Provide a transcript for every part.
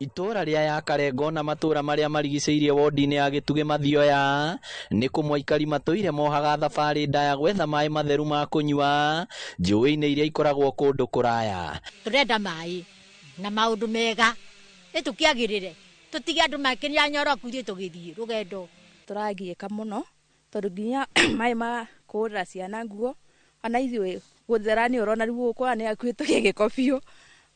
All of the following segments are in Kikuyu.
Itũũra rĩa ya Karengo na matũũra marĩa marigicĩirie wodi-inĩ ya Gĩtugĩ Mathioya nĩ kũmwe aikari matũire mohaga thabarĩ ndaya gwetha maĩ matheru ma kũnyua njũĩ-inĩ iria ikoragwo kũndũ kũraya. Tũrenda maĩ na maũndũ mega ĩtũkĩagĩrĩre tũtige andũ makĩria nyoroku ithuĩ tũgĩthiĩ rũgendo. Tũragiĩka mũno tondũ nginya maĩ ma kũhũrĩra ciana nguo ona ithuĩ gũthera nĩ ũrona rĩu gũkũ nĩ hakuhĩ tũgĩe gĩko biũ,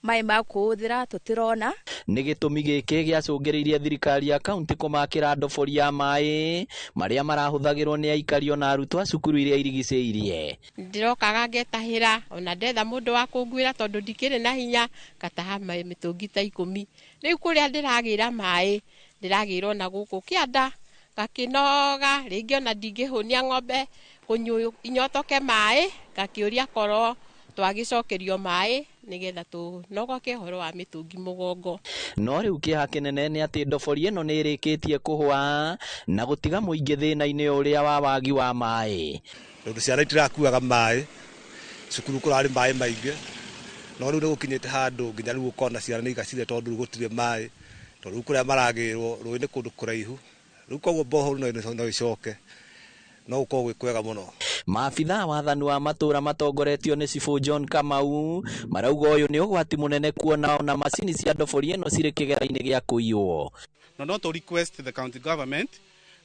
maĩ ma kũhũthĩra tũtirona. Nĩ gĩtũmi gĩkĩ gĩacũngĩrĩirie thirikari ya kaunti kũmakĩra ndobori ya maĩ marĩa marahũthagĩrwo nĩ aikari ona arutwo a cukuru iria irigicĩirie. Ndĩrokaga ngetahĩra ona ndetha mũndũ wa kũnguĩra tondũ ndikĩrĩ na hinya, ngataha maĩ mĩtũngi ta 10. Rĩu kũrĩa ndĩragĩra maĩ ndĩragĩra ona gũkũ kĩanda ngakĩnoga, rĩngĩ ona ndingĩhũnia ng'ombe kũnyua inyotoke maĩ, ngakĩũria korwo twagĩcokerio maĩ nĩgetha tũnogoke ũhoro wa mĩtũngi mũgongo. No rĩu kĩeha kĩnene nĩ atĩ ndobori ĩno nĩ ĩrĩkĩtie kũhũa na gũtiga mũingĩ thĩna-inĩ ũrĩa wa wagi wa maĩ. Tondũ ciana itirakuaga maĩ, cukuru kũrarĩ maĩ maingĩ, no rĩu nĩ gũkinyĩte handũ nginya rĩu ũkona ciana nĩ igacire tondũ rĩu gũtirĩ maĩ, tondũ rĩu kũrĩa maragĩrwo rũĩ nĩ kũndũ kũraihu, rĩu koguo borehole no ĩcoke, no gũkorwo gwĩ kwega mũno. Maabithaa wathani wa matũũra matongoretio nĩ Cibũ John Kamau marauga ũyũ nĩ ũgwati mũnene kuona ona macini cia ndobori ĩno cirĩ kĩgera-inĩ gĩa kũiywo. No no to request the county government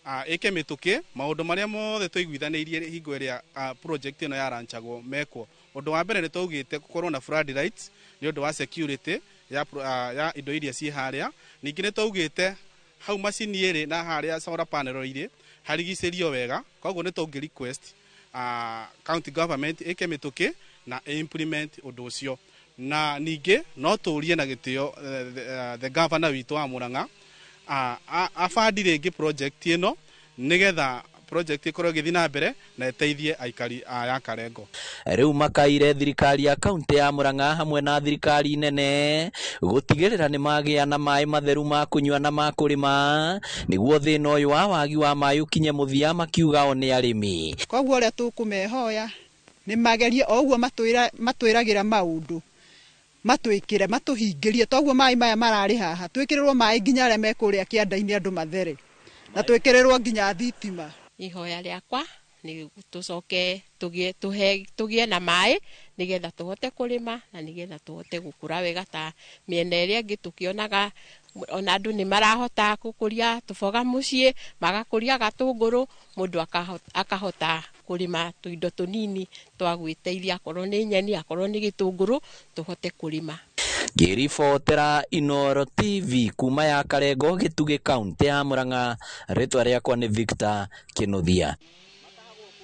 ĩke mĩtũkĩ maũndũ marĩa mothe tũiguithanĩirie hingo ĩrĩa project ĩno yaranchagwo mekwo. Ũndũ wa mbere nĩ twaugĩte gũkorwo na floodlights nĩ ũndũ wa security ya indo iria ciĩ harĩa. Ningĩ nĩ twaugĩte hau macini ĩrĩ na harĩa solar panel irĩ harigicĩrio wega, koguo nĩ tũngĩ request county government ĩke mĩtũkĩ na implement ũndũ ũcio. Na ningĩ no tũrie na gĩtĩo the governor witũ wa Murang'a abandi rĩngĩ project ĩno nĩgetha project ĩkorwo ĩgĩthiĩ na mbere na ĩteithie aikari a ya Karengo. Rĩu makaire thirikari ya kaunti ya Murang'a hamwe na thirikari nene gũtigĩrĩra nĩ magĩa na maĩ matheru ma kũnyua na ma kũrĩma nĩguo thĩna ũyũ wa wagi wa maĩ ũkinye mũthia, makiuga o nĩ arĩmi. Koguo ũrĩa tũkũmehoya nĩ magerie o ũguo matwĩragĩra maũndũ matwĩkĩre matũhingĩrie, toguo maĩ maya mararĩ haha twĩkĩrĩrwo maĩ nginya arĩa me kũrĩa kĩanda-inĩ andũ mathere na twĩkĩrĩrwo nginya thitima. Ihoya rĩakwa nĩ tũcoke tũgĩe na maĩ nĩgetha tũhote kũrĩma na nĩgetha tũhote gũkũra wega ta mĩena ĩrĩa ĩngĩ tũkĩonaga ona andũ nĩ marahota gũkũria tũboga mũciĩ, magakũria gatũngũrũ, mũndũ akahota kũrĩma tũindo tũnini twa gwĩteithia, akorwo nĩ nyeni, akorwo nĩ gĩtũngũrũ, tũhote kũrĩma. Ngĩribotera Inooro TV kuma ya Karengo, Gĩtugĩ, kaunti ya Murang'a, rĩtwa rĩakwa nĩ Victor Kinuthia.